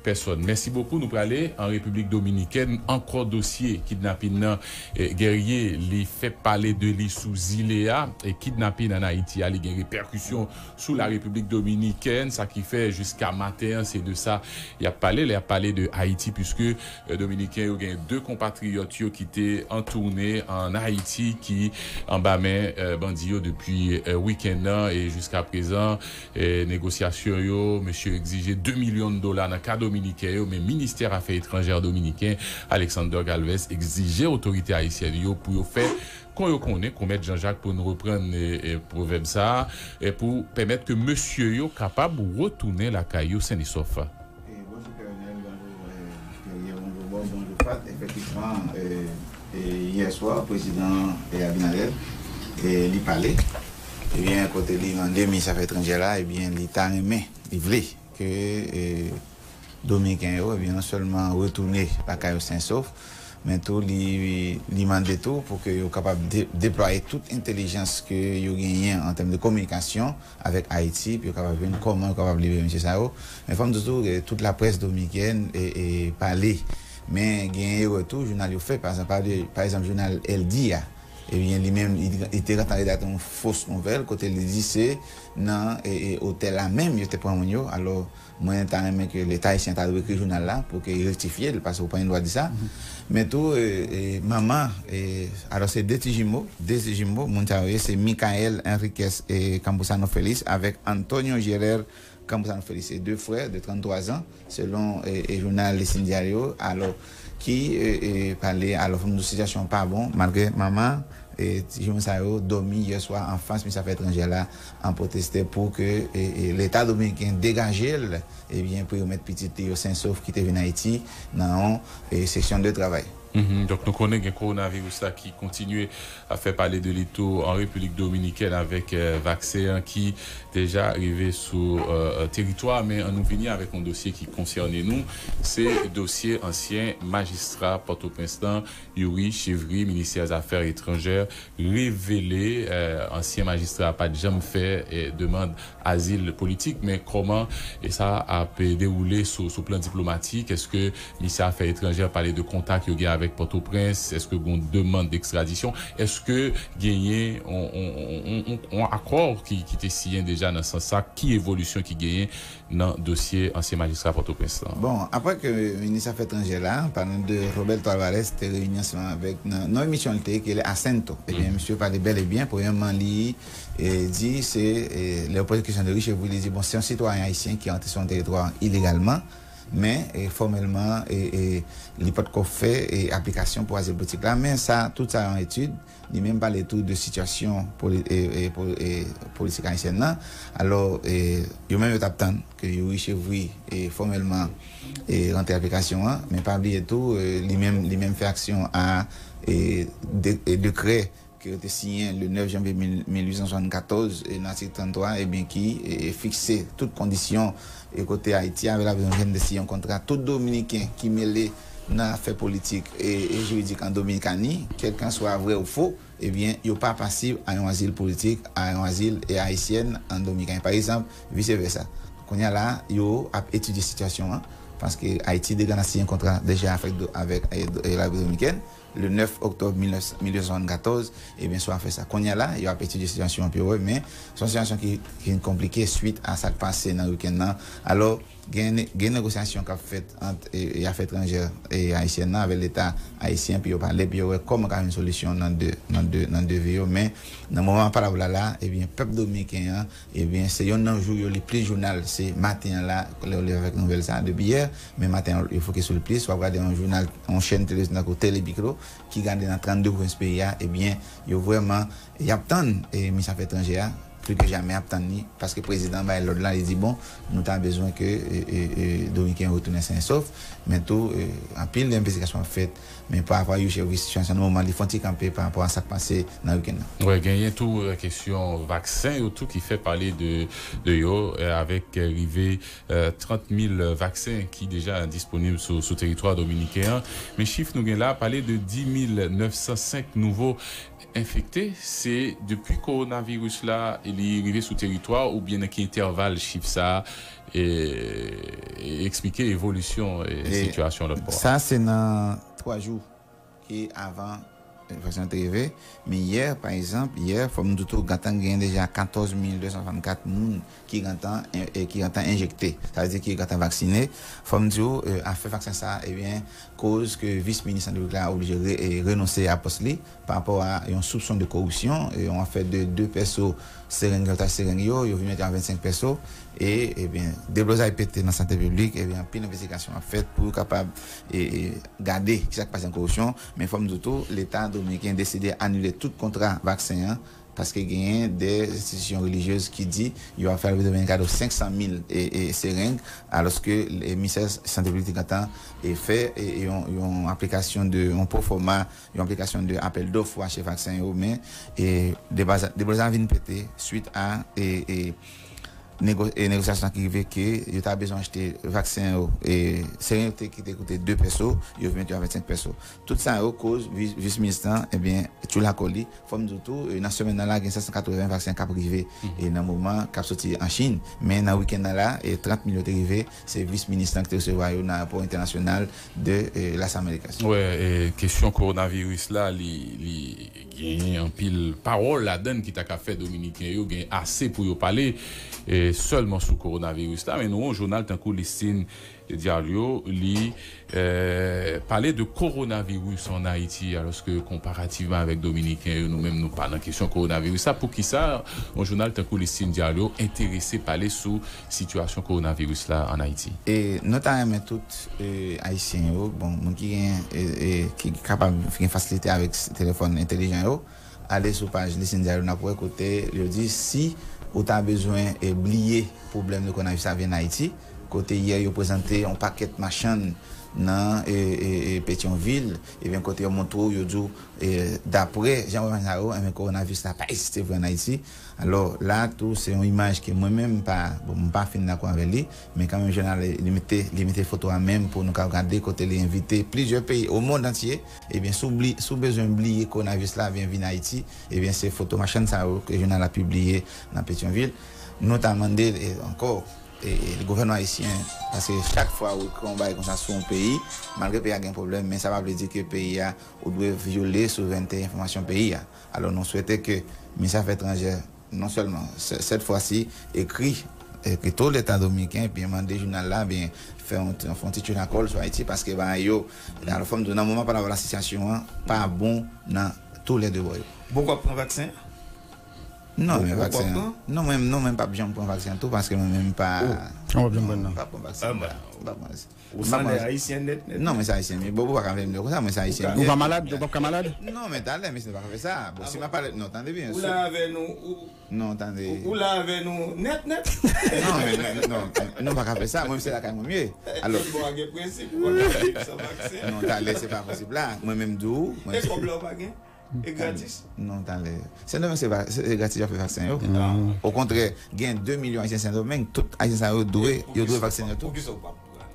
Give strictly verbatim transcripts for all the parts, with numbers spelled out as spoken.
pèsòn. Mèsi bokou. Nou prale an Repiblik Dominikèn. Ankò dosye kidnapin nan, eh, Guerrier, li fè pale de li sou zile a. E kidnapin an Ayiti a, li gen repèkisyon sou la Repiblik Dominikèn. Sa ki fè jiska maten an, se de sa y ap pale. Lè y ap pale de Ayiti, piske, eh, Dominiken yo gen de konpatriyòt yo ki te an toune an Ayiti, ki anba men, eh, bandi yo depi, eh, wikenn nan. E jiska prezan, eh, negosyasyon yo, mesye egzije de milyon dola nan ka dominiken yo, men ministè afè etranjè dominiken, Alexander Galvez, egzije otorite ayisyèn yo pou yo fè kon yo konnen, kon Mèt Jean Jacques, pou n reprann, eh, eh, pwovèb sa a, eh, pou pèmèt ke mesye yo kapab retounen lakay yo sen e sòf. E bonjou Colonel, bonjou, eh, Guerrier, bonjou Bob, bonjou Fat. Efektivman, eh, eh, yè swa, prezidan, eh, Abinader, eh, li pale. Ebyen, kote li mande minis afè etranjè la, ebyen, li ta renmen, li vle ke, eh, Dominiken yo, ebyen, non sèlman retounen lakay yo sen e sof, men tou li, li mande tou pou ke yo kapab de-, deplwaye tout entèlijans ke yo genyen an tèm de kominikasyon avèk Ayiti, pou yo kapab jwenn kòman yo kapab libere mesye sa yo. Men fò m di tou, eh, tout laprès dominikèn, eh, eh, pale. Men gen erè tou, jounal yo fè, pa egzanp, pa de, pa egzanp, jounal El Dia, ebyen, li menm, li, li te gentan redakte yon fos nouvèl, kote li di se nan, eh, eh, otèl la menm yo te pran moun yo. Alò, mwen ta renmen ke Leta ayisyen ta dwe ekri jounal la pou ke li rektifye l, paske ou pa gen dwa di sa. Men tou, eh, eh, manman, eh, alò se de ti jimo, de ti jimo, moun sa yo ye, se Michael Enriquez e Campuzano Félix avèk Antonio Gerer Campuzano Félix, se de frè de tranntwa zan, selon, eh, eh, jounal Listín Diario, alò, ki, eh, eh, pale, alò, fò m di w sitiyasyon pa bon, malgre manman, eh, ti jimo sa yo dòmi yè swa anfas minis afè etranjè la, an proteste pou ke, eh, eh, Leta dominiken degaje l, ebyen, pou yo mèt pitit li yo sen e sof ki te vin Ayiti nan yon, eh, sesyon de travay. Mhm. Donk, nou konnen gen kowonaviris la ki kontinye ap fè pale de li tou an Repiblik Dominikèn avèk, eh, vaksen an ki deja rive sou, eh, eh, teritwa. Men ann nou vini avèk yon dosye ki konsène nou. Se dosye ansyen majistra Pòtoprens lan, Youri Chevry, ministè zafè etranjè, revele, eh, ansyen majistra a pa t janm fè, eh, demann azil politik, men kòman, eh, sa ap, eh, dewoule sou, sou plan diplomatik? Èske ministè afè etranjè pale de kontak yo gen avèk Pòtoprens? Èske gen yon demann dekstradisyon? Èske genyen yon, yon, yon, yon, yon akò ki, ki te siyen deja nan sans sa? Ki evolisyon ki genyen nan dosye ansyen majistra Pòtoprens lan? Bon, apre ke minis afè etranjè la, palan de Roberto Alvarez, te reyini ansanm avèk, nan, nan emisyon li te ye ki rele Acento. Ebyen, misye pale bèl e byen. Premyèman, li, eh, di se, eh, lè yo poze kesyon de Youri Chevry, li di, bon, se yon sitwayen ayisyen ki rantre sou yon teritwa ilegalman, men, eh, fòmèlman, eh, eh, li potko fè, eh, aplikasyon pou azil politik la. Men sa, tout sa an etid. Li menm pale tou de sitiyasyon poli-, e, e, po-, e, politik ayisyèn nan. Alò, e, yo menm yo t ap tann ke Youri Chevry, e, fòmèlman, e, rantre aplikasyon an, men pa bliye tou, e, li menm, li menm fè aksyon a, e, de-, e, dekrè ke yo te siyen le nèf janvye mil, mil uit san swasannkatòz, e, nan atik tranntwa, ebyen, ki, e, e, fikse tout kondisyon e kote Ayiti avè Lavi Dominikèn te siyen yon kontra, tout Dominiken ki mele nan afè politik e, e jiridik an Dominikani, kèlkanswa vrè ou fo, ebyen, yo pa pasib a yon azil politik, a yon azil e ayisyèn an Dominikani. Pa egzanp, vise vèsa. Kounye a la, yo ap etidye sitiyasyon an, paske Ayiti deja siyen kontra deja avèk, avèk, e, e Lavi Dominikèn. Le nèf oktòb mil nèf san, mil nèf san swasannkatòz, ebyen, sou afè sa. Kounye a la, yo ap etidye sitiyasyon an pou yo wè, men se yon sitiyasyon ki, ki vin konplike swit a sa k pase nan wikenn nan. Alò, gen, gen negosyasyon k ap fèt ant, e, e afè etranjè, e, ayisyèn nan avèk Leta ayisyen, pou yo pale, pou yo wè kòman ka jwenn solisyon nan de, nan de, nan de vi yo. Men, nan moman pale la la, ebyen, pèp dominiken an, ebyen, se yonn nan jou yo li plis jounal, se maten an la, lè yo leve avèk nouvèl sa, depi yè, men maten an, yo fokis sou li plis. W ap gade yon jounal, yon chèn televizyon tankou Télé Micro, ki gade nan trannde pwovens peyi a, ebyen, yo vrèman, y ap tann, e, minis afè etranjè a, pli ke jamè y ap tann li, paske prezidan bay lòd la, li di, bon, nou ta bezwen ke, e, e, e, Dominiken yo retounen sen e sof, men tou, e, anpil envestigasyon ap fèt, men pa rapò a Youri Chevry, sitiyasyon nan moman, li fè yon ti kanpe pa rapò a sa k pase nan wikenn nan. Wè, genyen tou, e, kesyon vaksen yo tou ki fè pale de, de yo, e, avèk, e, rive, e, trant mil vaksen ki deja disponib sou, sou teritwa dominiken an. Men chif nou gen la pale de dis mil nèf san senk nouvo enfekte, se depi kowonaviris la li rive sou teritwa oubyen nan ki entèval chif sa a, e, e eksplike evolisyon, e, sitiyasyon lòt bò a? Sa se nan twa jou ki avan, e, vaksen an te rive. Men yè, pa egzanp, yè, fò m di w tou, gentan gen deja katòz mil de san swasannkat moun ki gentan, e, e, ki gentan enjekte. Sa vle di ki gentan vaksine. Fò m di w, e, afè vaksen sa a, ebyen, koz ke vis minis sante piblik la oblije re-, e, renonse a pòs li pa rapò a yon soupsyon de koripsyon, e, yon afè de de pèso sereng, voltaj sereng yo, yo vin mete a vennsenk pèso, e, ebyen, deblozay pete nan sante piblik, ebyen, anpil envestigasyon ap fèt pou yo kapab, e, e, gade kisa k pase nan koripsyon, men fò m di w tou, Leta dominiken deside anile tout kontra vaksen an, paske genyen de enstitisyon relijyez ki di yo ap fè Repiblik Dominikani kado senk san mil, e, e, sereng, alòske, e, Ministè Sante Piblik te gentan, e, fè, e, e, yon, yon aplikasyon de, yon pwofòma, yon aplikasyon de apèl dòf pou achte vaksen yo, men, e, deblozay, deblozay vin pete swit a, e, e, nego-, e, negosyasyon ki rive ke yo ta bezwen achte vaksen yo, e, sereng yo te, ki te koute de pèso, yo vin mete yo a vennsenk pèso. Tout sa yo koz vis, vis minis lan, ebyen, tchoul a kò li. Fò m di w tou, e, nan semèn nan la, gen senk san katreven vaksen k ap rive, e, nan moman, k ap soti an Chin. Men nan wikenn nan la, e, trant mil yo te rive, se vis minis lan ki te resevwa yo nan ayewopò entènasyonal de, e, Las Americas. Wè, e, kesyon kowonaviris la, li, li genyen anpil pawòl ladan l ki ta ka fè Dominiken yo gen ase pou yo pale, e, sèlman sou kowonaviris la. Men nou wè yon jounal tankou Listín Diario, li, e, pale de coronavirus en Haïti, alòske konparativman avèk Dominiken yo, nou menm nou pa nan kesyon kowonaviris la. Poukisa yon jounal tankou Listín Diario enterese pale sou sitiyasyon kowonaviris la an Ayiti? E nou ta renmen tout, e, Ayisyen yo, bon, moun ki gen, e, e, ki kapab gen fasilite avèk s-, telefòn entelijan yo, ale sou paj Listín Diario, n ap wè kote yo di si ou ta bezwen, e, bliye pwoblèm de kowonaviris la vin Ayiti, kote yè yo prezante yon pakèt machann nan, e, e, e, Petyonvil, ebyen kote yo montre w, yo di w, e, daprè jan yo wè machann sa yo, ebyen kowonaviris la pa egziste vre an Ayiti. Alò, la tou, se yon imaj ke mwen menm m pa, bon, m pa fin dakò avè li, men kanmenm jounal li mete, li mete foto a menm pou nou ka gade kote li envite plizyè peyi o mond antye. Ebyen, si w bli-, si w bezwen bliye kowonaviris la, vin, vin Ayiti, ebyen, se foto machann sa yo ke jounal la pibliye nan Petyonvil. Nou ta mande, e, ankò, e, e, gouvènman ayisyen, paske chak fwa ou ekri yon bagay konsa sou yon peyi, malgre peyi a gen pwoblèm, men sa pa vle di ke peyi a, ou dwe vyole souvrènte enfòmasyon peyi a. Alò, nou swete ke Minis Afè Etranjè, non sèlman, sè-, sèt fwa si, ekri, ekri tou Leta Dominiken, epi mande jounal la, byen, fè yon, fè yon ti tchoul a kò l sou Ayiti, paske bagay yo, alò, fò m di w, nan moman pa la, la sitiyasyon an pa bon nan tou lè de bò yo. Bon, w ap pran vaksen? Non, men vaksen an. Non, mwen, non, mwen p ap janm pran vaksen an tou, paske mwen menm pa. Ou p ap janm pran, non? M p ap pran vaksen an. M p ap pran. Ou sanlè ayisyen nèt, nèt. Non, men se ayisyen. Men bon, ou pa ka vle m di konsa, mwen se ayisyen nèt. Ou pa malad? Ou p ap ka malad? Non, men talè, mesye, nou pa ka fè sa. Bon, si m ap pale, non, tande byen. Ou la avè nou, ou, non, tande. Ou, ou la avè nou nèt, nèt. Non, men non, non, nou pa ka fè sa. Mwen, se lakay mwen m ye. Alò. Bon, gen prensip, ou pa ka viv san vaksen. Non, talè, se pa prensip la. Mwen menm di w, mwen. E kòb la ou pa gen? E gratis? Non, talè. Sendomeng se va-, se, se gratis y ap fè vaksen yo. Okontrè, gen de milyon ayisyen Sendomeng, tout ayisyen sa yo dwe, yo dwe vaksen yo tou. Poukisa ou p ap pran?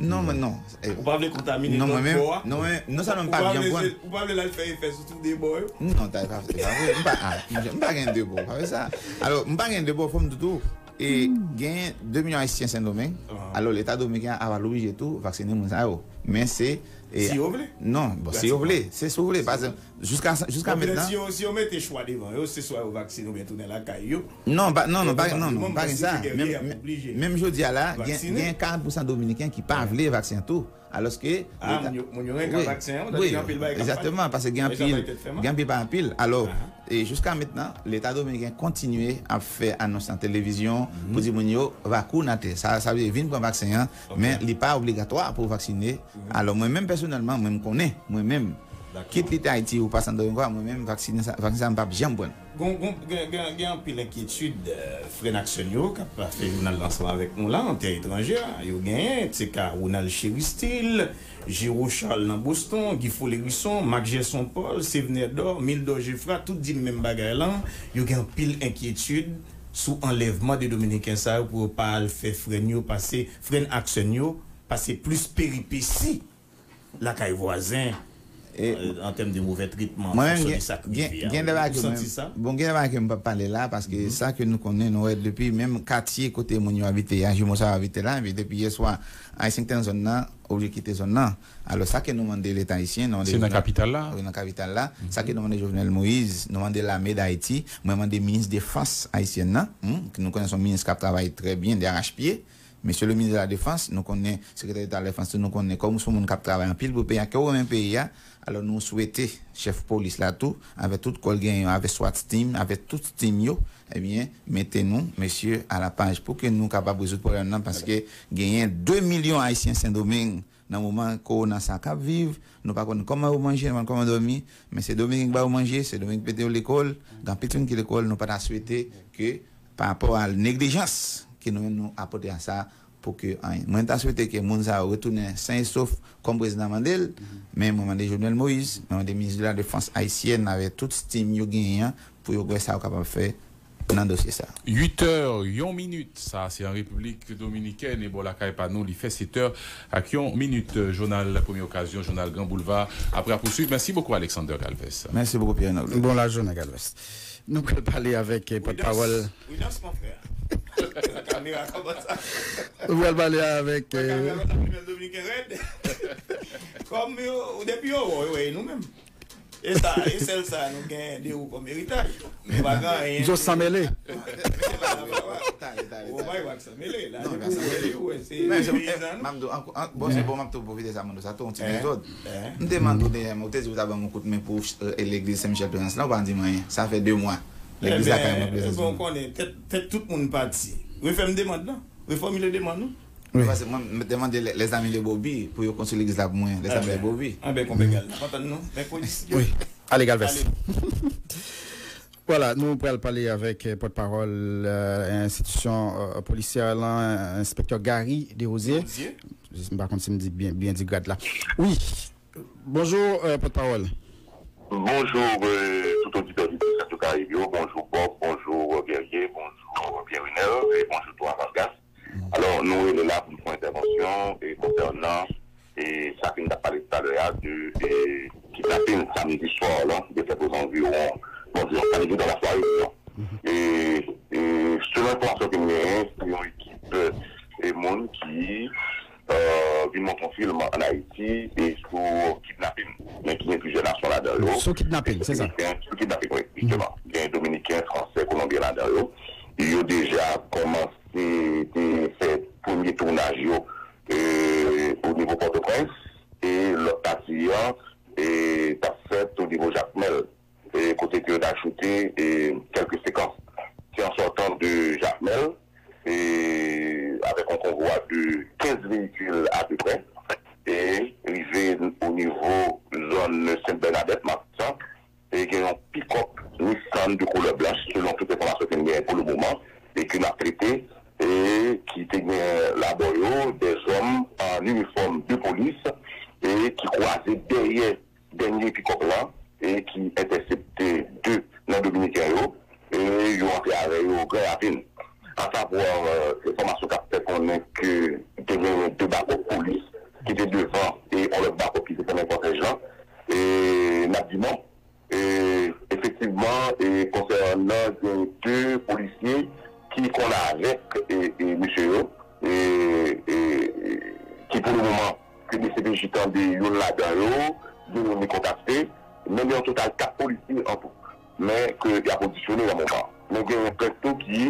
Non, men non. Ou pa vle kontamine lòt bò a? Non, mwen menm, non, mwen, non sèlman m pa janm pran. Ou pa vle l al fè efè sou tou de bò yo? Non, talè, se pa vre. M pa, ah, m pa gen de bò, pa vre sa. Alò, m pa gen de bò, fò m di tou. E gen de milyon ayisyen Sendomeng. Alò, Leta dominiken an ap oblije tou vaksine moun sa yo. Men se, e, si yo vle? Non, bon, si yo vle, se si yo vle. Pa egzanp, jiska, jiska mentnan. Si yo, si yo mete chwa devan yo, se swa yo vaksine oubyen tounen lakay yo. Non, pa, non, non, pa, non, non, pa gen sa. Menm, menm jodi a la, gen, gen karant pousan dominiken ki pa vle vaksen tou. Alòske, ah, moun yo, moun yo renmen vaksen an, wi, gen anpil bagay k ap fèt. Egzakteman, paske gen anpil, gen anpil pa anpil. Alò, e jiska mentnan, Leta dominiken kontinye ap fè anons nan televizyon pou di moun yo, vakounen. Sa, sa vle di vin pran vaksen an, men li pa obligatwa pou vaksine. Alò, mwen menm pèsonèlman, mwen m konnen, mwen menm, kit li te Ayiti ou pa Santo Domingo, mwen menm, vaksen sa, vaksen sa, m p ap janm pran l. Gon, gon, gen, gen, gen anpil enkyetid, eh, frè n ak sè n yo k ap fè jounal la ansanm avèk nou la, nan tè etranjè a. Yo genyen, se ka Ronald Chéristil, Géraud Charles nan Boston, Guy Folerison, Marc Gerson Paul, Sévener Dor, Mildor Geffrard, tout di m menm bagay lan. Yo gen anpil enkyetid sou anlèvman de Dominiken sa yo pou yo pa al fè frè n yo pase, frè n ak sè n yo pase plis peripesi lakay vwazen. E, euh, an tèm de movè tretman, mwen menm, gen, gen, gen de bagay ke mwen, bon, gen de bagay ke mwen p ap pale la, paske sa ke nou konnen, nou wè depi menm katye kote moun yo abite a, jimo sa yo abite la, epi depi yè swa, Ayisyen ki te nan zòn nan oblije kite zòn nan. Alò, sa ke nou mande Leta ayisyen, nou mande Se nan Jovenel kapital la? Wi, nan kapital la. Sa ke nou mande Jovenel Moïse, nou mande Lame d Ayiti, mwen mande minis defans ayisyèn nan, hmm, ke nou konnen se yon minis k ap travay trè byen, de arachpye. Mesye le minis de la defans, nou konnen, sekretè deta la defans, nou konnen kòm se yon moun k ap travay anpil pou peyi a, ke w renmen peyi a, alò nou swete chèf polis la tou, avèk tout kò l genyen yo, avèk swat team, avèk tout team yo, ebyen, mete nou, mesye, a la paj pou ke nou kapab rezoud pwoblèm nan, paske genyen de milyon Ayisyen Sendomeng nan moman kowona sa k ap viv, nou pa konn kòman yo manje, nou pa konn kòman yo dòmi, men se Dominiken ki ba yo manje, se Dominiken ki mete yo lekòl, gen anpil timoun ki lekòl, nou pa ta swete ke pa rapò a neglijans ke nou menm nou apòte a sa pou ke anyen. Mwen ta swete ke moun sa yo retounen sen e sof kòm prezidan mande l, men mwen mande Jovenel Moïse, mwen mande minis de la defans ayisyèn avèk tout team yo genyen an pou yo wè sa yo kapab fè nan dosye sa. Uit è, yon minit, sa se an Repiblik Dominikèn, e bò lakay pa nou, li fè sèt è ak yon minit. Jounal Premye Okazyon, jounal Gran Boulva, ap rapousuiv. Mèsi bokou, Alexander Galvez. Mèsi bokou, Pierre Noglo. Bon lajounen, Galvez. Nou pral pale avèk, eh, pòtpawòl. Prudence, mon frère. Kamera kòman sa? Nou pral pale avèk, eh, kamera konn ap limen dominiken rèd. Kòm yo, depi yo wè, yo wè nou menm. E sa, e sèl sa nou gen de ou kòm eritaj. Nou pa gen anyen. Yo san mele. Ou pa wè ak san mele. La, depi ou wè yo, se peyizan nou. M ap di w, bon, se bon, m ap tou pwofite sa, mande w sa tou, yon ti dezòd. M te mande w dèyè, ou te di w ta ban m yon kout men pou, eh, legliz Sen Michel Perens la, ou pa di m anyen. Sa fè de mwa. Legliz la kay mwen prezans. Bon, konnen, tèt, tèt tout moun pati. Refè m demann nan. Refòmile demann nou. Wi. Paske mwen, m te mande lè, lèzami de Bobi pou yo konstwi legliz la pou mwen. Lèzami de Bobi. Anben, konbyen gaz la? Kontan nou. Mèkredi, si Dye vle. Wi. Ale, Galvez. Vwala, nou pral pale avèk, eh, pòtpawòl, eh, enstitisyon, eh, polisyè lan, enspektè Gary Desrosiers. Desrosiers. M pa konn si m di byen, byen di grad la. Wi. Bonjou, eh, pòtpawòl. Bonjou, eh, tout oditè, oditris Radyo Karib yo. Bonjou, Bob. Bonjou, Guerrier. Bonjou, Pierre Renel. E bonjou tou a Vargas. Alò, nou rele la pou n fè yon entèvansyon, e, konsènan, e, sa ke n t ap pale talè a, de, e, kidnapin samdi swa la, ki te fèt ozanviwon, bon, anviwon, samdi dan lasware, dijon. E, e, selon enfòmasyon ke m genyen, se yon ekip, e, moun ki, e, vin monte yon fim ann Ayiti, e, sou kidnapin, men ki gen plizyè nasyon ladan yo. Sou kidnapin, se sa? Dominiken, sou kidnapin, wi, jisteman. Gen Dominiken, Fransè, Kolonbyen ladan yo. Yo deja kòmanse te fè premye tounaj yo, e, o nivo Pòtoprens, e lòt pati an, e, t ap fèt o nivo Jakmèl, e, kote ke yo t ajoute, e, kèlke sekans. Se an sòtan de Jakmèl, e, avèk yon konvwa de kenz veyikil apeprè, e rive o nivo zòn Sent Bènadèt, Matisan, e gen yon pikòp Nissan de koulè blanch, selon tout enfòmasyon ke n genyen pou le moman, e ke n ap trete, e ki te gen labò yo dèzòm an inifòm de polis, e ki kwaze dèyè dènye pikòp lan, e ki entèsepte de nan Dominiken yo, e yo antre avè yo Gran Ravin. Asavwa, e, enfòmasyon k ap fè konnen ke te gen de bakòp polis ki te devan, e yon lòt bakòp ki te fèmen kòtèj lan. E n ap di non, e, efektivman, e, konsènan gen de polisye ki konn avèk, e, e, mesye yo, e, e, ki pou le moman, ke D C P J tande youn ladan yo, gen youn li kontakte, men gen yon total kat polisye an tou. Men ke y ap odisyone nan moman. Men gen yon plent tou ki,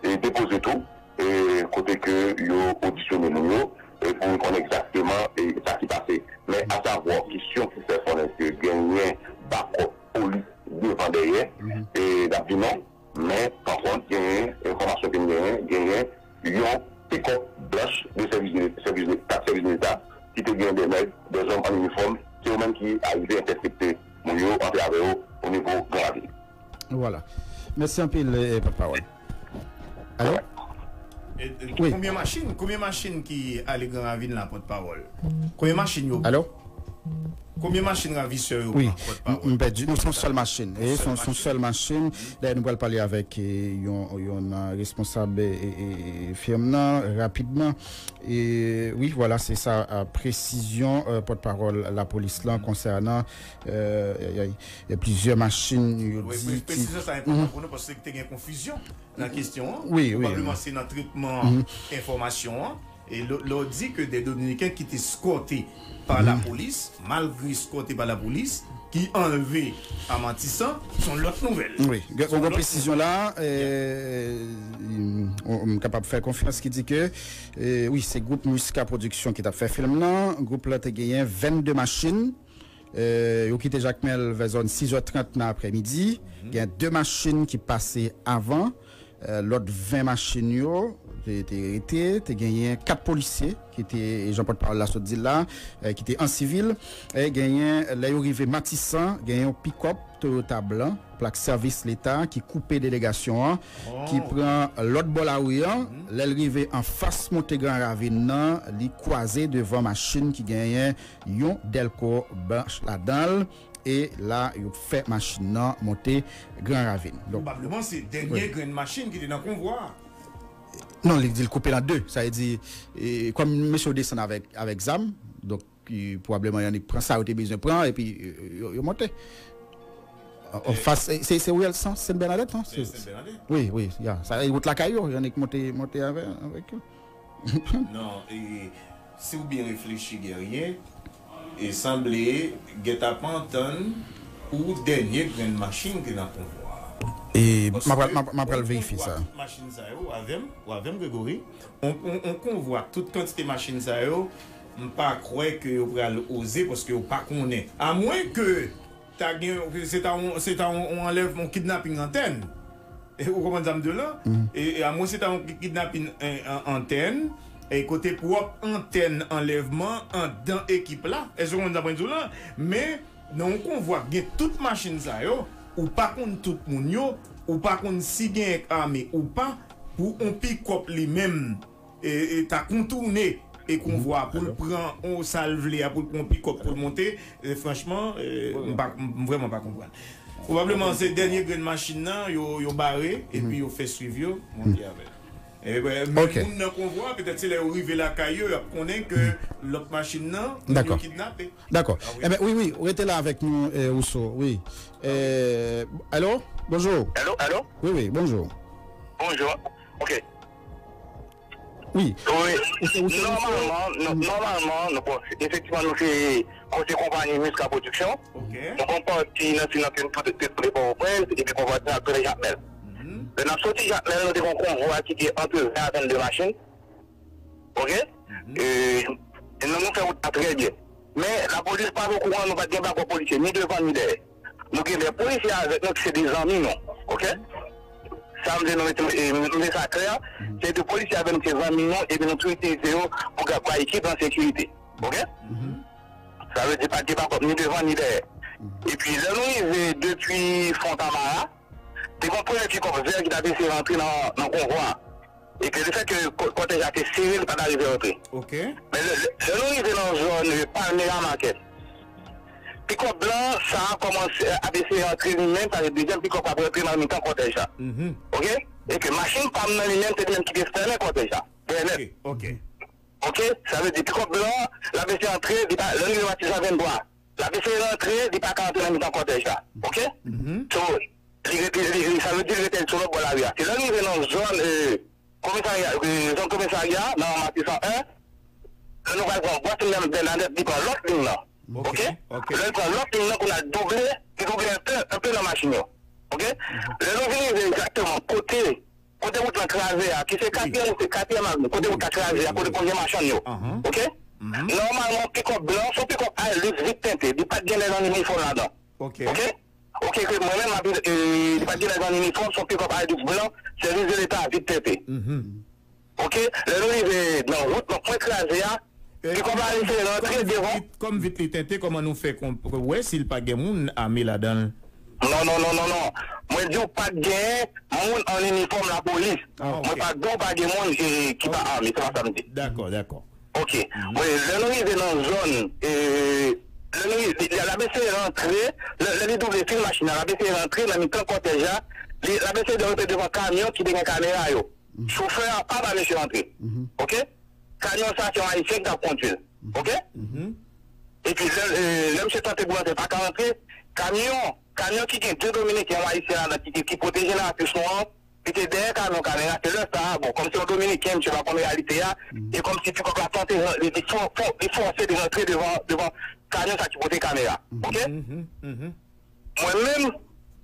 e, depoze tou, e, kote ke yo odisyone moun yo, e, pou n konnen egzakteman, e, sa ki pase. Men asavwa, kesyon ki fè konnen ke genyen bakòp polis devan dèyè, e, n ap di non. Men, pa kont, genyen enfòmasyon ke n genyen, genyen yon pikòp blanch de sèvis de, sèvis de, kat sèvis de leta ki te gen de nèg, de zòm an inifòm, se yo menm ki arive entèsepte moun yo, antre avè yo o nivo Gran Ravin. Vwala. Mèsi anpil, e, pòtpawòl. Alo? E, e, wi. Konbyen machin, konbyen machin ki ale Gran Ravin la, pòtpawòl? Konbyen machin yo? Alo? Konbyen machin ravisè yo pran, pòtpawòl? M pèdi. Non, se yon sèl machin. E se yon sèl machin. Dayè, nou pral pale avèk yon, yon nan responsab firm nan rapidman. E wi, vwala, se sa, presizyon pòtpawòl lapolis lan konsènan plizyè machin, yo di. Presizyon sa enpòtan pou nou paske te gen konfizyon nan kesyon an. Wi, wi. Pwobableman se nan tretman enfòmasyon an. E lè w di ke de Dominiken ki te eskòte pa lapolis, malgre eskòte pa lapolis, ki anlve a Matisan, se yon lòt nouvèl. Wi, gen yon presizyon la, m kapab fè konfyans ki di ke, wi, se gwoup Musca Production ki t ap fè film nan. Gwoup la te genyen vennde machin. Yo kite Jakmèl vè zòn sis è trant nan aprèmidi. Gen de machin ki pase avan. Lòt ven machin yo te, te rete. Te genyen kat polisye ki te, jan pòtpawòl la sot di l la, ki te an sivil. E genyen, lè yo rive Matisan, gen yon pikòp Toyota blan, plak sèvis leta, ki koupe delegasyon an, ki pran lòt bò lari an. Lè l rive anfas monte Gran Ravin nan, li kwaze devan machin ki genyen yon dèlko blanch ladan l. E la, yo fè machin nan monte Gran Ravin. Donk, pwobableman, se dènye grenn machin ki te nan konvwa a. Non, li di l koupe l an de. Sa vle di, e, kòm mesye yo desann avèk, avèk zam, donk, e, pwobableman, y annik pran sa yo te bezwen pran, epi, e, yo, yo monte. An, an fas, se, se, se riyèl Sen, Sen Bènadèt, non? Se, se Sen Bènadèt. Wi, wi, ya. Sa, e, wout lakay yo, y annik monte, monte avè, avèk yo. Non, e, si w byen reflechi, Guerrier, e sanble Guetta pa antann pou dènye grenn machin ki nan konvwa a. E, m ap, m ap, m ap al verifye sa. Tout machin sa yo, ou avè m, ou avè m, Gregory, on, on, on konvwa, tout kantite machin sa yo, m pa kwè ke yo pral oze, paske yo pa konnen. Amwen ke ta gen, se ta yon, se ta yon, yon anlèv, yon kidnaping antèn. E, ou konprann sa m di w lan? E, e, amwen se ta yon ki-, kidnaping, e, an-, antèn, e, kote pwòp antèn anlèvman anndan ekip la. Èske ou konprann sa m di w lan? Men, nan yon konvwa k gen tout machin sa yo, ou pa konn tout moun yo, ou pa konn si genyen k ame ou pa, pou yon pikòp li menm e, e ta kontoune e konvwa pou l pran on sa l vle a, pou l pran on pikòp pou l monte, e, franchman, e, m pa, m, m vrèman pa konprann. Pwobableman, se dènye grenn machin nan, yo, yo bare, epi yo fè swiv yo, monte avè l. E, ben, men moun nan konvwa, petèt se lè yo rive lakay yo, y ap konnen ke lòt machin nan, moun yo kidnape. Dakò. Eben, wi, wi, rete la avèk nou, e, Rousseau, wi. E, alo, bonjou. Alo, alo? Wi, wi, bonjou. Bonjou. Ok. Wi. Wi. Ou se, ou se, ou se... Nòmalman, nò-, nòmalman, nou, bon, efektivman, nou se, nou se konpayi Musca Production. Ok. Nou gon pati nan Sid nan ke nou te, te, te Pòtoprens, epi gon pati nan Kòlèj Jakmèl. Lè n ap soti Jakmèl, nou te gon konvwa ki te antre ven a vennde machin. Ok? E, e nou, nou fè wout la trè byen. Men, lapolis pa t okouran, nou pa t gen bakòp polisye, ni devan, ni dèyè. Nou gen de polisye avèk nou ki se de zanmi nou. Ok? Sa m vle nou mete, e, m vle sa klè, se de polisye avèk nou ki se zanmi nou, epi nou tou itilize yo pou ga-, bay ekip lan sekirite. Ok? Sa vle di pa t gen bakòp ni devan ni dèyè. Epi lè nou rive depi Fontamara, te gon premye pikòp vè ki t ap eseye rantre nan, nan konvwa a. E ke lefètke kò-, kòtèj la te sere, li pa t arive rantre. Ok. Men lè, lè, lè nou rive nan zòn, e, Palmera Market, pikòp blan sa a kòmanse ap eseye rantre li menm, sa se dezyèm pikòp k ap rantre nan mitan kòtèj la. Ok? E ke machin pa m nan li menm, se li menm ki te fèmen kòtèj la. Dèyè nèt. Ok, ok. Ok? Sa vle di pikòp blan, l ap eseye antre, li pa, lè l rive Matisan venntwa, l ap eseye rantre, li pa ka antre nan mitan kòtèj la. Ok? So, li rete, li, li, sa vle di li rete sou lòt bò lari a. Se lè l rive nan zòn, e, komisarya, e, zòn komisarya, nan Matisan en, lè nou pral pran bwat menm Bènadèt, li pran lòt liy nan. Ok? Ok. Lè l pran lòt liy nan, kounye a l double, li double enpe, enpe nan machin yo. Ok? Lè nou vin rive egzakteman kote Kote wout lan kraze a, ki se katriyèm, se katriyèm avni, kote wout la kraze a, kote konbyen machann yo. Ok? Nòmalman, pikòp blan, se yon pikòp Hilux vit tente, li pa t gen nèg an inifòm ladan. Ok? Ok, ke mwen menm, m ap, e, li pa t gen nèg an inifòm, se yon pikòp Hilux blan, sèvis de leta vit tente. Ok? Lè nou rive nan wout, nan pwen kraze a, E, li kòmanse rantre devan. Kòm vit li tente, kòman nou fè konp-, wè si l pa gen moun ame ladan l? Non, non, non, non, non. Mwen di w pa t gen moun an inifòm lapolis. Mwen pa t di w pa gen moun, e, ki pa ame, se pa sa m di. Dakò, dakò. Ok. Mwen, lè nou rive nan zòn, e, lè Wi, li, li, l ap eseye rantre, lè, lè li double fil machin nan, l ap eseye rantre nan mitan kòtèj la, li, l ap eseye de rantre devan kamyon ki te gen kamera yo. Chofè a pa ba misye rantre. Oke? Kamyon sa, se yon Ayisyen ki t ap kondui l. Oke? Epi, lè, e, lè misye tante pou rantre, l pa ka rantre. Kamyon, kamyon ki gen de Dominiken, yon Ayisyen ladan ki, ki pwoteje jeneratris nou an, li te dèyè kamyon kamera, se lè sa a, bon, kòmsi yon Dominiken, misye pa konn reyalite a, e kòmsi pikòp la tante, li, li fò-, fò-, li fòse li rantre devan, devan kamyon sa ki pote kamera. Oke? Mwen menm,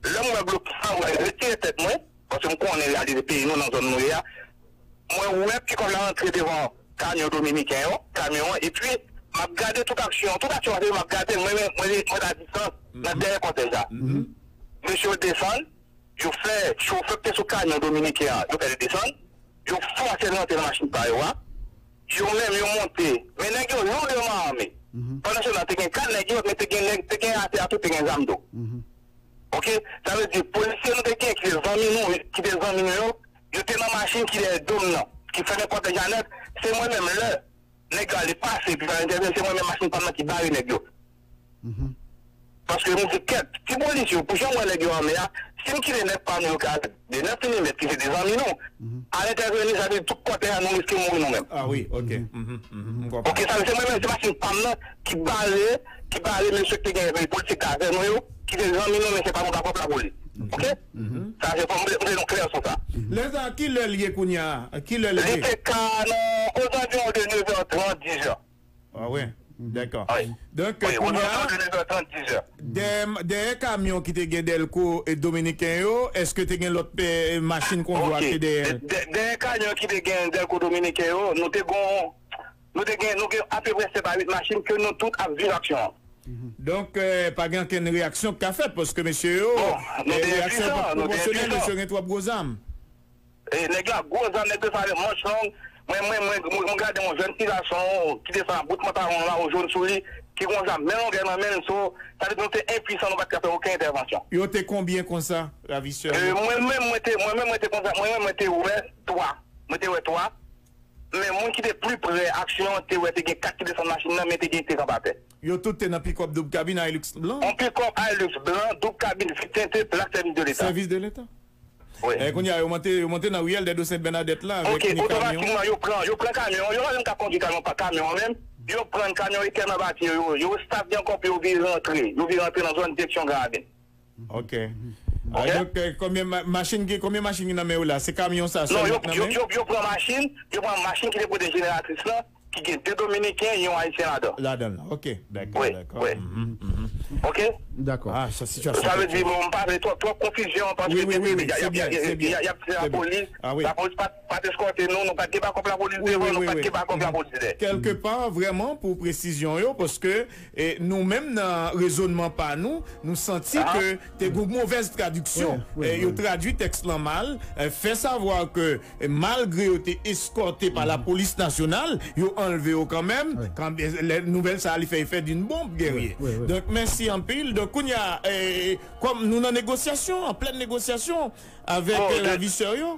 lè m wè blokis la, mwen retire tèt mwen, paske m konnen reyalite peyi nou nan zòn nou ye a. Mwen wè pikòp la rantre devan kamyon dominiken yo, kamyon an, epi m ap gade tout aksyon an, tout aksyon an, m ap gade, mwen, mwen, mwen, mwen a distans, nan dèyè kòtèj la. Mesye yo desann, yo fè chofè ki te sou kamyon dominiken an, yo fè li desann, yo fòse l rantre nan machin pa yo a. Yo menm, yo monte. Men nèg yo lourdman ame. Pandan se tan, te gen kat nèg yo, men te gen nèg, te gen atè a tou, te gen zam tou. Oke? Sa vle di, polisye nou te gen ki te zanmi nou, ki te zanmi nou yo, yo te nan machin ki dèyè do m nan, ki fèmen kòtèj la nèt. Se mwen menm, lè nèg yo ale pase, epi fè entèvyou, se mwen menm machin pa m nan ki bare nèg yo. Paske m di, kèt, ti polis yo, pou jan m wè nèg yo ame a, si m kite nèg pa m yo ki a de nèf milimèt, ki se de zanmi nou, al entèveni, sa vle di tout kòtèj la, nou riske mouri nou menm. Ah wi, oke. M konprann. Oke, sa vle di se mwen menm, se machin pa m nan ki bare, ki bare mesye ki te gen, polisye ki avè nou yo, ki te zanmi nou, men se pa nou k ap lapolis. Oke? Sa se fò m vle, m vle nou klè sou sa. Lè sa, kilè l ye kounye a? Kilè l ye? Li te ka nan ozanviwon de nevè trant, dizè. Ah wi, dakò. Wi. Donk, wi, kounye a, ozanviwon de nevè trant, dizè. Dèyè, dèyè kamyon ki te gen dèlko e dominiken yo, èske te gen lòt, e, machin konvwa ki te dèyè? Dè-, dèyè kamyon ki te gen dèlko dominiken yo, nou te gon, nou te gen, nou gen apeprè sèt a uit machin ke nou tout ap viv aksyon an. Donk, e, pa gen okenn reyaksyon ki ka fèt, paske mesye yo, bon, nou te enpuisan, nou te enpuisan. Mesye yo gen twòp gwo zam. E, nèg yo ak gwo zam, nèg yo sa avèk manch long. Mwen, mwen, mwen, mwen, mwen gade yon jèn ti gason ki desann ak bout pantalon la, yon jòn sou li, ki gon zam men longè nan men l, so, sa vle di nou te enpuisan, nou pa t ka fè okenn entèvansyon. Yo te konbyen konsa, ravisè yo? E, mwen menm, mwen te, mwen menm, mwen te konsa, mwen menm, mwen te wè twa. Mwen te wè twa. Men moun ki te pli pre aksyon an te wè te gen kat ki desann machin nan, men te gen, te kanpe atè. Yo tout te nan pikòp doub kabin Hilux blan? Yon pikòp Hilux blan, doub kabin, vit tente, plak sèvis de Leta. Sèvis de Leta. Wi. E, kounye a, yo monte, yo monte nan riyèl Dèdo Sent Bènadèt la avèk ni kamyon. Oke, otomatikman, yo pran, yo pran kamyon, yo pa menm ka kondui kamyon, pa kamyon an menm, yo pran kamyon, yo kè nan bati yo, yo, yo start gen kòp, yo vire rantre, yo vire rantre nan zòn direksyon Gran Ravin. Oke. Oke? A, donk, e, konbyen ma-, machin ki, konbyen machin ki nan men yo la? Se kamyon sa sèlman ki nan men yo? Non, yo, yo, yo, yo pran machin, yo pran machin ki te pote jeneratris lan, ki gen de Dominiken, yon Ayisyen ladan. Ladan l, oke, dakò, dakò. Wi, wi. Oke? Dakò. A, sa sitiyasyon. Sa vle di, bon, m pa vle twòp, twòp konfizyon, paske wi, wi, wi, wi, se byen, se byen, y ap di lapolis, lapolis pa t, pa t eskòte nou, nou pa t gen bakòp lapolis devan, nou pa t gen bakòp lapolis dèyè. Kèlkepa, vrèman, pou presizyon yo, paske, e, nou menm nan rezònman pa nou, nou santi ke te gon movèz tradiksyon. Wi, wi, e, yo tradui tèks lan mal, e, fè savwa ke E malgre yo te eskòte pa lapolis nasyonal, yo anlve yo kanmenm. Wi. Kan, lè nouvèl sa a, li fè efè d'une bombe, Guerrier. Wi, wi, wi. Donk, mèsi anpil. Donk, kounye a, e, kòm nou nan negosyasyon, an plèn negosyasyon avèk, bon, e, de- ravisè yo.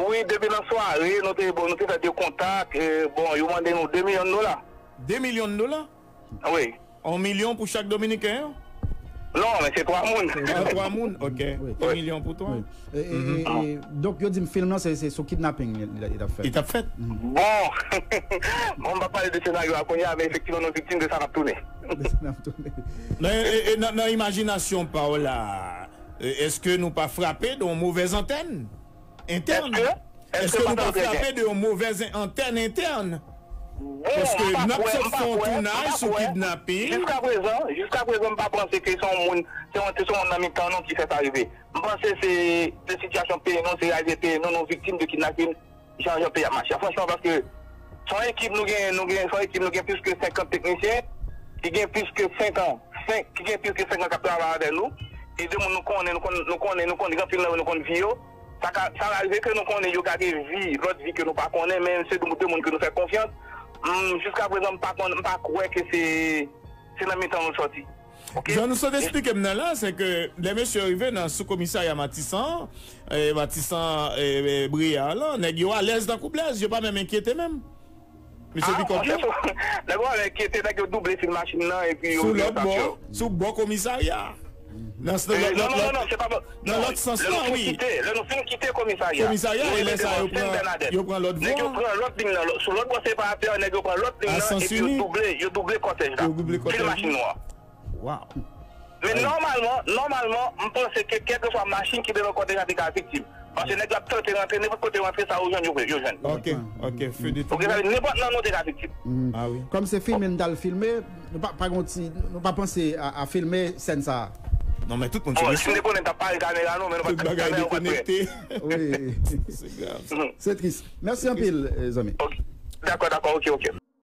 Wi, depi nan sware, nou te, bon, nou te fè de kontak, e, bon, yo mande nou de milyon dola. De milyon dola? Wi. Yon milyon pou chak Dominiken an? Non, men se twa moun. Ah, twa moun, ok. Wi. De milyon pou twa. Wi. E, e, e, e, donk, yo di m fim nan, se, se sou kidnaping li, li, li t ap fèt. Li t ap fèt. Bon, bon, m pa pale de senaryo a kounye a, men efektivman, nou viktim de sa n ap tounen. De sa n ap tounen. Men, e, e, nan, nan imajinasyon pa w la, e, èske nou pa frape de yon movèz antèn? Entèn. Èske, èske nou pa frape de yon movèz antèn entèn? Bon, paske n ap sot fè yon tounaj sou kidnaping. Jiska prezan, jiska prezan, m pa panse ke se yon moun, se yon, se yon moun nan mitan nou ki fè sa rive. M panse se, se sitiyasyon peyi nou, se reyalite peyi nou, nou viktim de kidnaping, jan, jan peyi ap mache. Franchman, paske se yon ekip nou gen, nou gen, se yon ekip nou gen plis ke senkant teknisyen, ki gen plis ke senk an, senk, ki gen plis ke senk an k ap travay avè nou. E de moun nou konnen, nou konn, nou konnen, nou konn gen anpil nan yo, nou konn vi yo. Sa ka, sa ka rive ke nou konnen yo gade vi, lòt vi ke nou pa konnen, men se de, de moun ke nou fè konfyans. M, jiska prezan, m pa konn, m pa kwè ke se, se nan mitan nou sòti. Ok? Jan nou sot esplike m nan la, se ke lè mesye yo rive nan soukomisarya Matisan, e, Matisan, e, e, Briard lan, nèg yo alèz tankou blèz, yo pa menm enkyete menm. Misye pikòt yo. Nèg yo enkyete, nèg yo double fil machin nan epi yo. Sou lòt bò, sou bò komisarya. Nan lòt sans lan, wi. Lè nou fin kite komisarya, komisarya, e lè sa yo pran, yo pran lòt vwa. Nèg yo pran lòt liy nan. Sou lòt bò separatè, nèg yo pran lòt liy nan epi yo double, yo double kòtèj la. Yo double kòtèj la. Fil machin nwa. Wow. Men nòmalman, nòmalman, m panse ke kèlkeswa machin ki te nan kòtèj la te ka viktim. Paske nèg yo ap tante rantre, nenpòt kote yo rantre, sa yo jwenn, yo, yo jwenn. Ok, ok, feu de tout. Ok, sa vle di nenpòt nan nou te ka viktim. Ah wi. Kòm se filme n t al filme, nou pa, pa gon ti, nou pa panse a, a filme sèn sa a. Non, men tout moun filme. Si m te konnen, m t ap pare kamera, non, men nou pa t kamera, ou pa t wè. Wi. Se grav. Se tris. Mèsi anpil, zanmi. Dakò, dakò, ok, ok.